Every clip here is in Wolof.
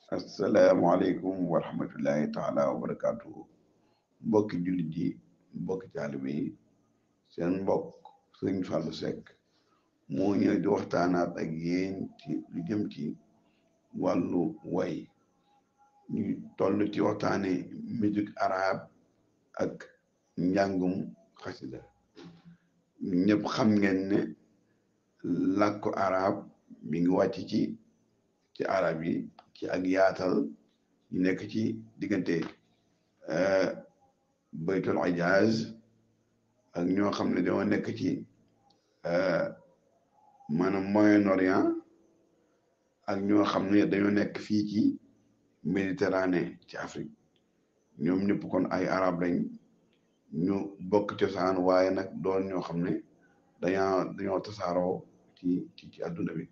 asalaamualeykum wa rahmatullahi taala wa barakaatu mbokki jullit yi mbokki taalibe yi seen mbokk Sëriñ Fallou Seck moo ñëw di waxtaanaat ak yéen ci lu jëm ci wàllu way ñu toll ci waxtaane musique arabe ak njàngum xasida ñëpp xam ngeen ne làkku arab mi ngi wàcc ci arab yi ci ak yaatal ñu nekk ci diggante baytul ijaz ak ñoo xam ne dañoo nekk ci maanaam Moyen-Orient ak ñoo xam ne dañoo nekk fii ci Méditerranée ci Afrique ñoom ñëpp kon ay arab lañ ñu bokk cosaan waaye nag doon ñoo xam ne dañoo tasaaroo ci àdduna bi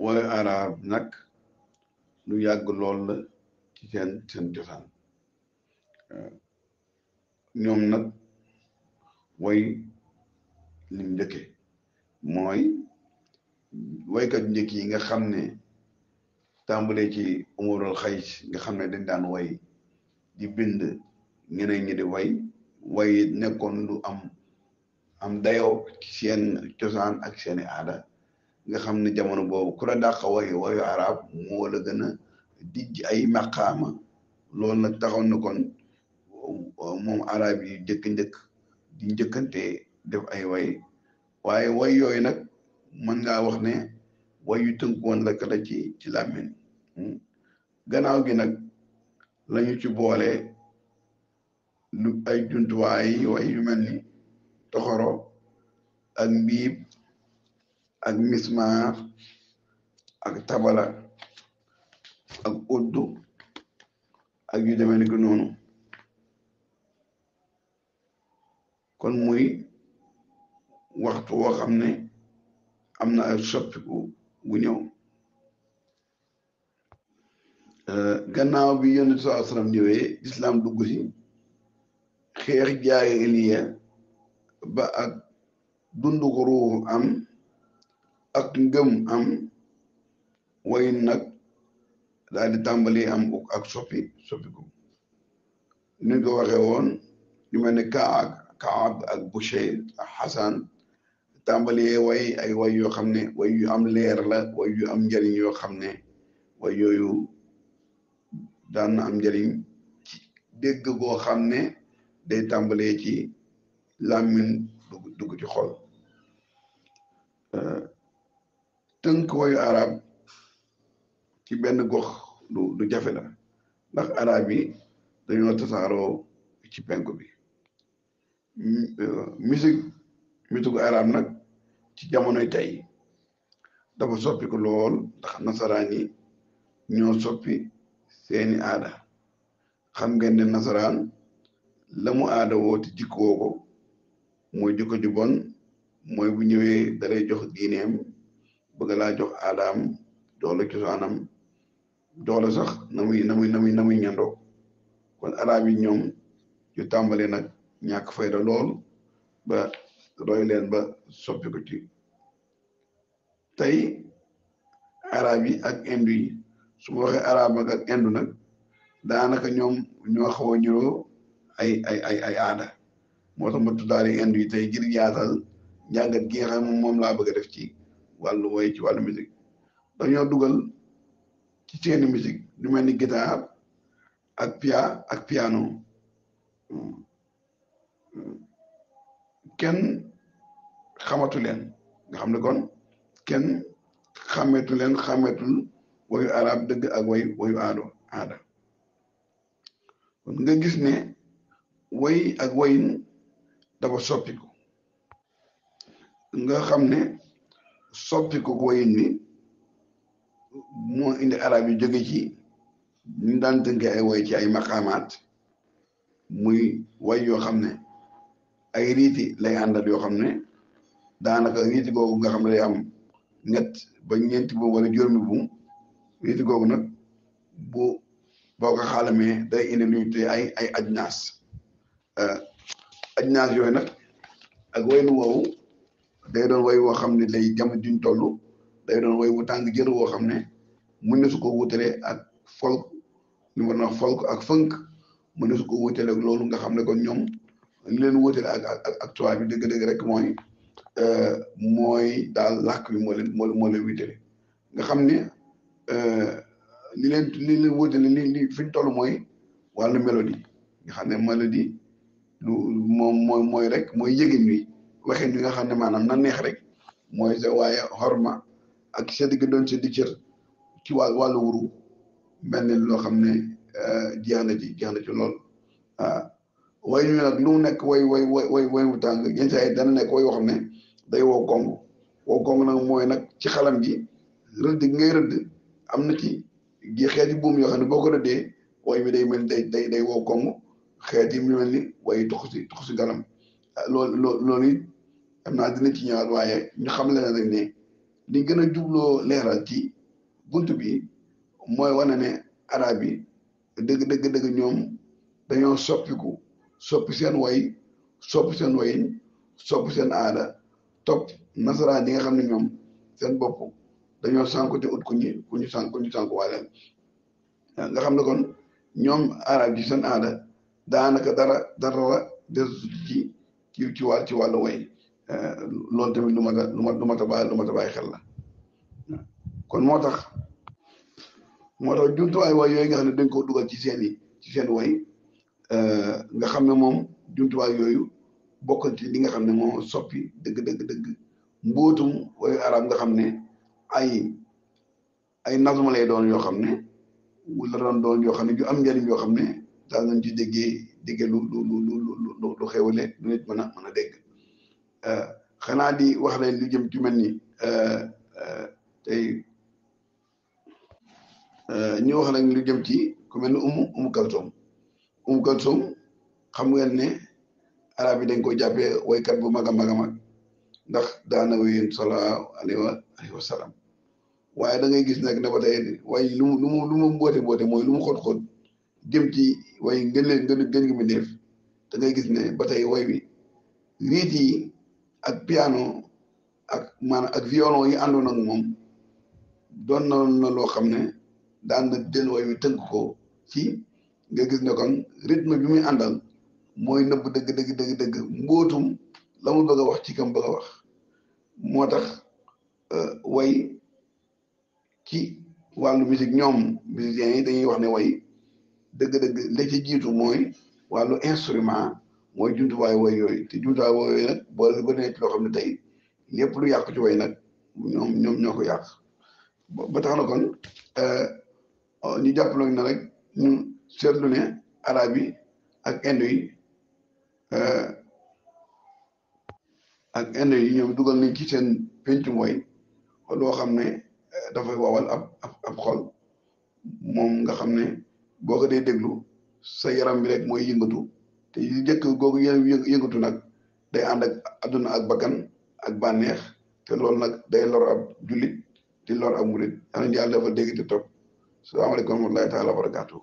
woy arab nag lu yàgg lool la ci seen cosaan ñoom nag woy lim njëkke mooy woykat njëkk yi nga xam ne tàmbalee ci umurul xays nga xam ne dañ daan woy di bind ñeneen ñi di way nekkoon lu am dayoo ci seen cosaan ak seeni aada nga xam ne jamono boobu ku la dàq wayu arab moo la gën a dijj ay maqaama loolu nag taxoon na kon moom arab yi njëkk di njëkkante def ay waaye way yooyu nag mën ngaa wax ne way yu tënkoon la kala ci làmmiñ gannaaw gi nag lañu ci boole lu ay jumtuwaay way yu mel ni toxoro ak mbiib ak mismaar ak tabala ak uddu ak yu demee ni ko noonu kon muy waxtu woo xam ne am na ay soppiku gu ñëw gannaaw bi yonent sallallahu alayhi wasallam ñëwee islam dugg si xeex jaahiliya ba ak dundu ko ruux am ak ngëm am way nag daal di tàmbali am ak soppiku ni ko waxee woon ñu mel ne Kaab ak Bushayr ak Hasan tàmbali way ay way yoo xam ne way yu am leer la way yu am njëriñ yoo xam ne way yooyu daan na am njëriñ ci dégg goo xam ne day tàmbalee ci làmmiñ dugg ci xol tënk wayu arab ci benn gox du jafe la ndax arab yi dañoo tasaaroo ci penku bi musique arab nag ci jamonoy tey dafa soppi ko lool ndax nasaraan yi ñoo soppi seeni aada xam ngeen ne nasaraan la mu aada woote jikkoo ko mooy jikko ju bon mooy bu ñëwee dalay jox diineem bëgg laa jox aadaam jox la cosaanam jox la sax na muy ñandoo kon arab yi ñoom yu tàmbale nag ñàkk fayda lool ba roy leen ba soppi ko ci tey arab yi ak indu yi su ma waxee arab ak indu nag daanaka ñoom ñoo xaw a ñuroo ay aada moo tax ma tuddaale indu yi tey ngir yaatal njàngat gi nga xam moom laa bëgg a def ci wàllu woy ci wàllu musique dañoo dugal ci seeni musique lu mel ni guitare ak piano kenn xamatu leen nga xam ne kon kenn xàmmeetul woyu arab dëgg ak woyu aada kon nga gis ne woy ak woyin dafa soppiku nga xam ne soppiku woyin ni moo indi arab yi jóge ci ñu daan tënkee ay woy ci ay maqaamaat muy way yoo xam ne ay riiti lay àndal yoo xam ne daanaka riiti googu nga xam ne day am ñett ba ñeenti bu wala juróomi bu riiti googu nag boo ko xaalamee day indi lu ñu tuddee ay ajnaas yooyu nag ak waynu woowu day doon way woo xam ne day jamono juñ toll day doon way wu tàng jër woo xam ne mën na su ko wutale ak folk li ma wax folk ak funk mën na su ko wutale ak loolu nga xam ne kon ñoom li leen wutale ak tubaab bi dëgg-dëgg rek mooy daal làkk bi moo leen wutale nga xam ne li leen wutale li fi ñu toll mooy wàllu mélodie nga xam ne mélodie lu mooy rek mooy yëgin wi waxin wi nga xam ne maanaam na neex rek mooy sa waaye xorma ak sa digg doon sa di cër ci wàllu wuru mel ne loo xam ne jeex na ci lool way ñu nag lu mu nekk way wu tàng yenn saa yi dana nekk way yoo xam ne day woo kong nag mooy nag ci xalam ji rëdd ngay rëdd am na ci xeeti buum yoo xam ne boo ko rëddee way bi day mel day woo kong xeet yi mu mel ni way tox si galam loolu it am naa dina ci ñëwaat waaye ñu xam leen rek ne li gën a jubloo leeral ci bunt bi mooy wane ne arab yi dëgg ñoom dañoo soppi seen way soppi seen wayin soppi seen aada topp nasaraan yi nga xam ne ñoom seen bopp dañoo sànku te ut ku ñu sànku waaleen nga xam ne kon ñoom arab yi seen aada daanaka dara des ci wàllu way loolu tamit lu mat a bàyyi xel la kon moo tax jumtuwaay way yooyu nga xam ne dañ ko dugal ci seen way nga xam ne moom jumtuwaay yooyu bokkal ci li nga xam ne moo soppi dëgg mbootum wayu arab nga xam ne ay nazma lay doon yoo xam ne wala doon yoo xam ne yu am njëriñ yoo xam ne daal nañ ci déggee lu xewale lu nit mën a dégg xanaa di wax leen lu jëm ci mel ni tey ñu wax leen lu jëm ci ku mel ni Umu Kalsoom xam ngeen ne arab yi dañ ko jàppee waykat bu mag a mag ndax daana wéyeen sallallahu alayhi wa sallam waaye da ngay gis nag ne ba tey way lu mu mboote mooy lu mu xóot jëm ci way gën gi mu def da ngay gis ne ba tey way bi riit yi ak piano ak maanaam ak violon yi àndoon ak moom doon na loo xam ne daan na jël way wi tënk ko ci nga gis ne kon rythme bi muy àndal mooy nëbb dëgg mbootum la mu bëgg a wax ci kam bëgg a wax moo tax way ci wàllu musique ñoom musiciens yi dañuy wax ne way dëgg la ci jiitu mooy wàllu instrument mooy jumtuwaay way yooyu te jumtuwaay way yooyu nag boo nee ci loo xam ne tey lépp lu yàq ci way nag ñoom ñoo ko yàq ba tax na kon ñu jàppaloo na rek ñu seetlu ne arab yi ak indo yi ñoom dugal nañ ci seen pencum way loo xam ne dafay wawal ab xol moom nga xam ne boo ko dee déglu sa yaram bi rek mooy yëngatu te yu njëkk googu yëngatu nag day ànd ak adduna ak bakkan ak bànneex te loolu nag day lor ab jullit di lor ab murit anañ yàlla dafa dégg te topp salaamaaleykum wa rahmatullahi taala wa barakaatu